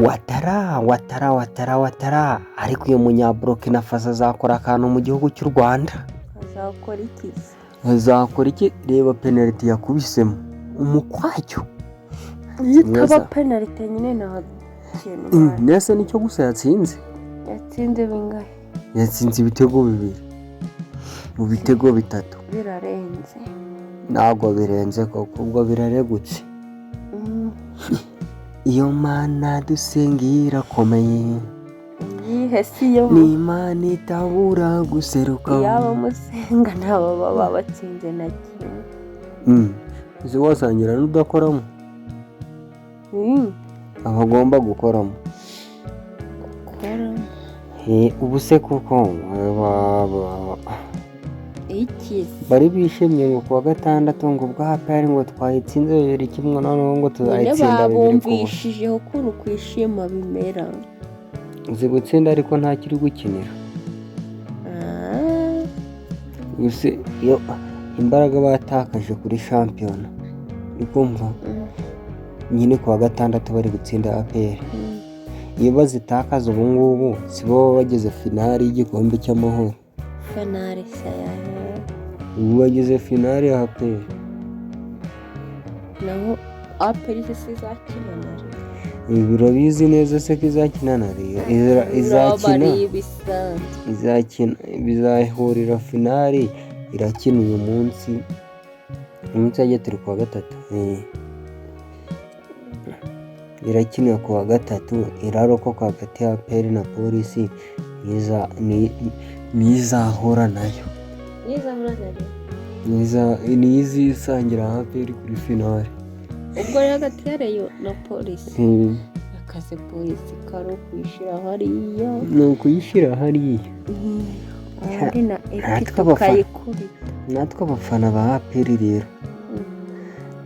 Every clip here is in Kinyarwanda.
Ouattara, Ouattara, Ouattara, Ouattara. Ariko uyu Munyaburukina Faso azakora akantu mu gihugu cy'u Rwanda. Azakora iki se? Azakora iki? Reba penaliti yakubisemo umukwacyo. Iyo itaba Mwiza. penalite nyine, nta kintu. Nese nicyo gusa yatsinze. Yatsinze bingahe? Yatsinze ibitego bibiri mu bitego bitatu. Birarenze. Ntabwo birenze koko, ubwo biraregutse. Iyo Mana dusenga irakomeye. Iyihe si yo? Ni Imana itabura guseruka. Yaba musenga, ntabo baba batsinze na kimwe. Uzi wasangira n'udakoramo. Aba agomba gukoramo. Gukora. Ubu se kuko iki se? Bari bishimye ngo kuwa gatandatu ngo ubwo APR ngo twayitsinze 2-1, noneho ngo Nyine tuzayitsinda 2-0. Babumvishijeho ukuntu kwishima bimera. Uzi gutsinda ariko ntacyo uri gukinira. Ah. Gusa iyo imbaraga batakaje kuri shampiyona, uri kumva? Nyine kuwa gatandatu bari gutsinda APR. Iyo bazitakaza ubu ngubu, si bo baba bageze finali y'igikombe cy'amahoro? Finale se yahe? Ubu bageze finali ya APR. Naho APR se si izakina na Rayon? Ibi urabizi neza se ko izakina na Rayon? Izakina. Ari ibisanzwe. Izakina, bizahurira finali, irakina uyu munsi. Uyu munsi yagiye, turi kuwa gatatu. Irakina kuwa gatatu, irarokoka hagati ya APR na Polisi, niyo izahura nayo. Nizahura na Rayon. Niyo izisangira APR kuri finali. Ubwo rero hagati ya Rayon na Polisi, akazi Polisi kari ukwishyira hariya. Ni ukuyishyira hariya. Ubundi na epi Natwe abafana. tukayikubita. Natwe abafana ba APR rero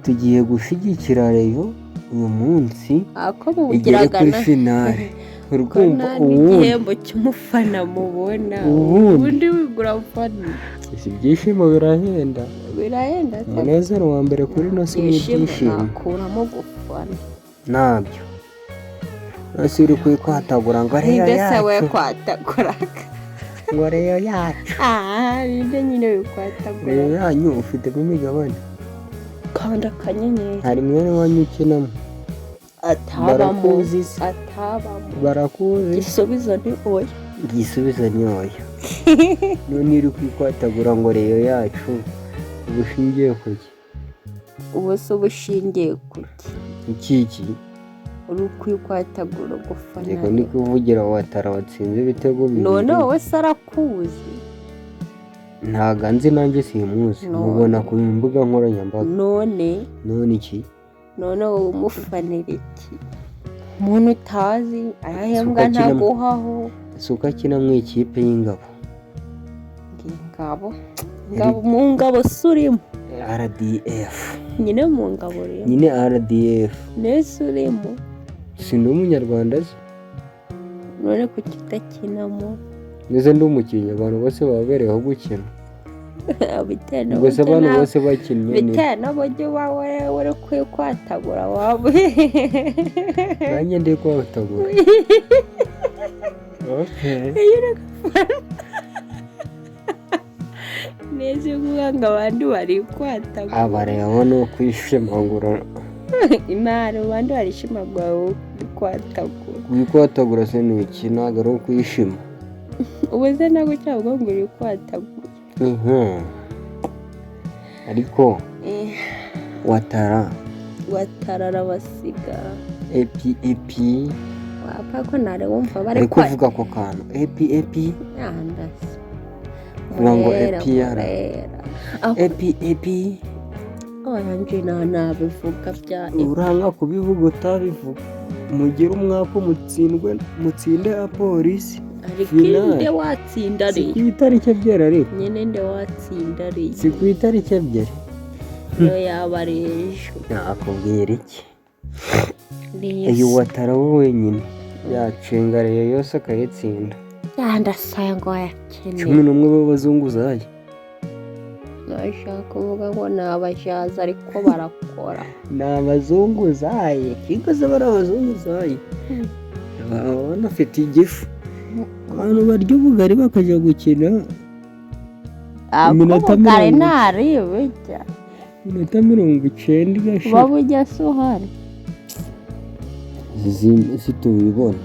tugiye gushyigikira Rayon uyu munsi Ako igere mubugiraga kuri na finale, ko urukumva? nta Ubundi n'igihembo cy'umufana mubona. Ubundi. Ubundi wigura fana. Si ibyishimo birahenda. Birahenda se? Umunezero wa mbere kuri ino si ni Ibyishimo ibyishimo. nakuramo gufana. Ntabyo ese uri kwatagura ngo Rayon Ninde se we yacu? kwataguraga? Ngo Rayon yacu. Ah, ninde nyine wikwatagura? Rayon yanyu ufitemo imigabane. Kanda akanyenyeri. Hari mwene wanyu ukinamo. Atabamo. Barakuzi se? Atabamo. Barakuzi. Igisubizo ni oya. Igisubizo ni oya. None uri kwikwatagura ngo Rayon yacu, uba ushingiye ku ki? Ubu se uba ushingiye ku ki? Iki Uri kwikwatagura gufana. Yego, ni kuvugira Ouattara watsinze ibitego bibiri. None wowe se arakuzi? Ntago anzi, nanjye simuzi. None. Mubona ku mbuga nkoranyambaga. None. None iki? None wowe umufanira iki, umuntu utazi arahembwa? Suka akina Ntaguhaho. Si uko akina mu ikipe y'ingabo. Ingabo, ingabo, mu ngabo se urimo? RDF. Nyine mu ngabo rero. Nyine RDF. Nese urimo? Si ndi umunyarwanda se? None kuki udakinamo? Ndetse ndi umukinnyi, abantu bose baba bereyeho gukina. Bitewe Ubwo se n'uburyo abantu nawe bose bakinnye ni bitewe n'uburyo uba uri kwikwatagura waba Nanjye ndi kwatagura, okay. Neza uvuga ngo abandi bari kwatagura. Aba rero ni ukwishimagura. Imana, abandi barishimagura, wowe uri kwatagura. Kwatagura se ni iki? Ntabwo ari ukwishima. Ubu se ntabwo cyangwa ngo uri kwatagura. Ariko Ouattara. Ouattara arabasiga. Epi epi. Wapfa ko ntari wumva bari Ari kuvuga ako kantu epi epi. Ndasi. Vuga ngo Murera, APR. Murera. Epi epi. Oya, nta nabivuga bya Uranga kubivuga, utabivuga mugire umwaka mutsindwe, mutsinde apolisi. Ariko Finale. nde watsinda? Si Ari ku itariki 2 ariko. Nyine nde watsinda ari? Si ku itariki 2? Niyo yaba ari ejo. Nakubwira iki? Ni Uyu Ouattara we wenyine yacenga Rayon yose akayitsinda. Ndasaya ngo wayakeneye. 11 b'abazunguzayi. Nashaka kuvuga ngo ni abajazi, ariko barakora. Ni abazunguzayi, kikoze bari abazunguzayi, baba banafite igifu. Abantu barya ubugari bakajya gukina iminota Ubugari 90. Ntaribijya. Iminota 90 igashira. Uba bujya se uhari? Zitubibona.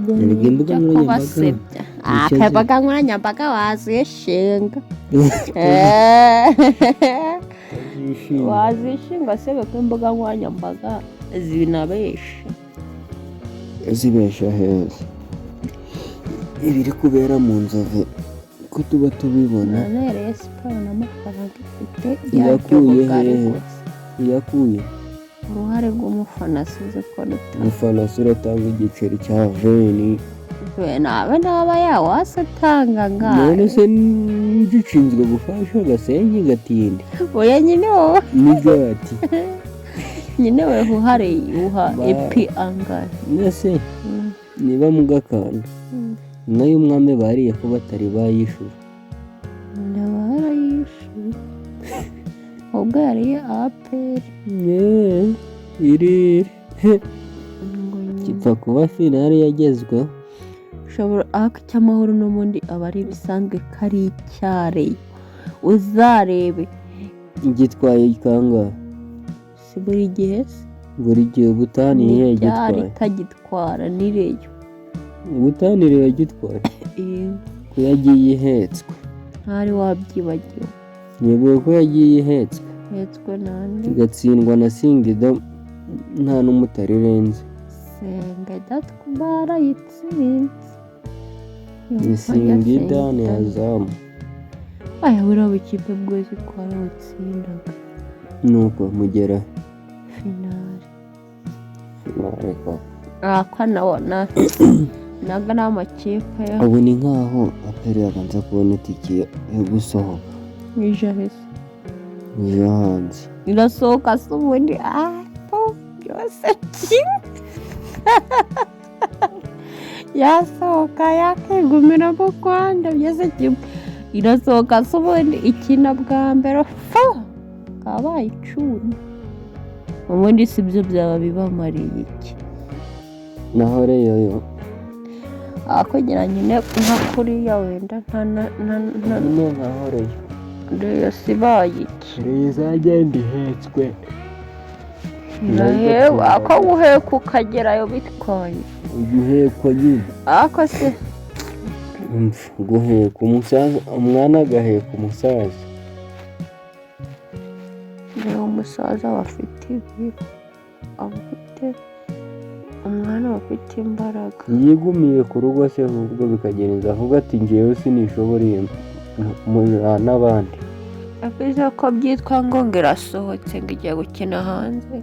Erega imbuga Ujya nkoranyambaga kubasebya. nicyo Imbuga nkoranyambaga wazishinga. Zishimye. Wazishinga se, ko imbuga nkoranyambaga zinabesha? Zibesha heza? Ibiri kubera mu Nzove ko tuba tubibona? None Rayon Sports n'amafaranga ifite Iyakuye yarya ubugari hehe? gusa. Iyakuye. Uruhare rw'umufana sizi ko ruta. Umufana se uratanga igiceri cya 20? Nabe naba yawase atanga None ngayo. se gishinzwe gufasha Gasenyi Gatindi? Oya nyine, wowe. N'igati. Nyine we uhare uha epi angahe? Mbese niba mugakanda inka y'umwami bariye ko batari bayishura? Barayishyuye, ubwo yariye APR. Yeee, irire. Ngo nyine. Gipfa kuba finale yagezweho. Ushobora ariko icy'Amahoro n'ubundi aba ari ibisanzwe ko ari icyareyo, uzarebe. Gitwaye kangahe? Si buri gihe se? Buri gihe. Ubutani iyihe? Ni ryari? Gitwaye. Itagitwara ni Rayon. Ubutani rero gitwaye ko yagiye ihetswe. Ntari wabyibagiwe? Nibuye ko yagiye ihetswe. Ihetswe nande? Igatsindwa na Singida nta n'umutari irenze. Senga barayitsinze. Ni Singida, ni Azam. Aya, buriya bukipe bwose twarabutsindaga. Nuko mugera Finale. Finale koko. Ako nawo naga ni amakipe ya Ubu ni nkaho APR yabanza kubona itike yo gusohoka. Ijahese. Ejo hanze. Irasohoka se ubundi? Apo byose kimwe, yasohoka yakigumira mu Rwanda, byose kimwe. Irasohoka se ubundi? Ikina bwa mbere fo kabaye icumi ubundi, si byo byaba bibamariye iki? Naho Rayon yo? Kugira nyine nka kuriya wenda nta na Nyine nkaho Rayon. Rayon si ibaye iki? Rayon izagenda ihetswe. Irahewe ako guheka ukagerayo bitwaye. Guhekwa nyine. Ako se. Umva, guheka umusaza, umwana agaheka umusaza. Reba umusaza aba afite ibiro, aba afite umwana, aba afite imbaraga. Yigumiye ku rugo se ahubwo bikagenza avuga ati: "Ngewe sinishoboreye n'abandi." Yavuze ko byitwa ngo irasohotse, ngo igiye gukina hanze,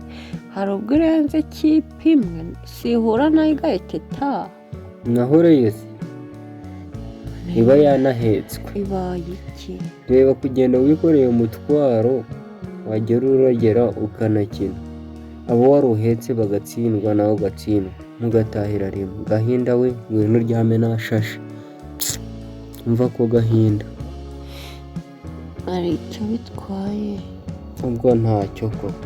hari ubwo irenze ikipe imwe sihura nayo igahita itaha. Naho Rayon se iba yanahetswe. Ibaye iki? Reba kugenda wikoreye umutwaro, wagera uragera ukanakina, abo wari uhetse bagatsindwa, nawe ugatsindwa, mugatahira rimwe. Gahinda we, ngwino uryame nashashe. Umva ko gahinda. Hari icyo bitwaye? Ubwo ntacyo koko.